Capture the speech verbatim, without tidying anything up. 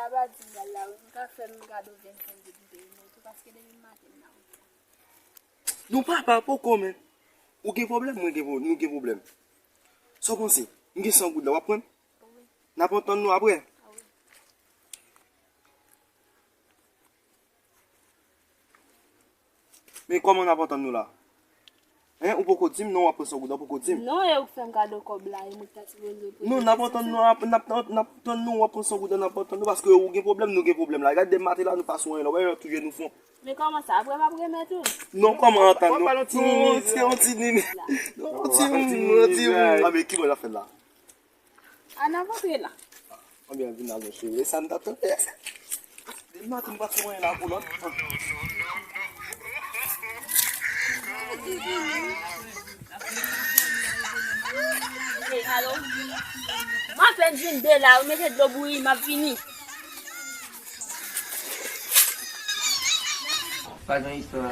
Papa di m pral la, ou ka fè m kado vennsenk goud m peye moto, paske depi maten m nan wout la. Non, papa, poko, men. Ou gen pwoblèm, mwen gen pwo-, nou gen pwoblèm. Sa w panse? M gen san goud la, w ap pran? Wi. N ap antann nou apre? Wi. Men kòman n ap antann nou la? Hein, ou poko di m non, w ap pran san goud la, ou poko di m. Non, e ou k fè m kado kòb la, e mwen ki ta sipoze pote. Non, n ap antann nou, n ap, n ap, n ap antann nou, w ap pran san goud la, n ap antann nou, paske ou gen pwoblèm, nou gen pwoblèm la. Gade de maten la, nou pa sou anyen la, w wè jan toujou nou fon. Men kòman sa? Apre m ap remèt ou l. Non, kòman antann nou? Ti, ti, yon ti nini. Non, ti, yon ti, yon ti. A, men ki bò l ap fèt la? A, n ap antre la. Anbyen, vin al, mesye. E sa n t ap tande. Depi maten, nou pa fè anyen la pou lòt. Ey, alo. M apèn vin de la, ou mete dlo bouyi, m ap vini. Pa gen istwa.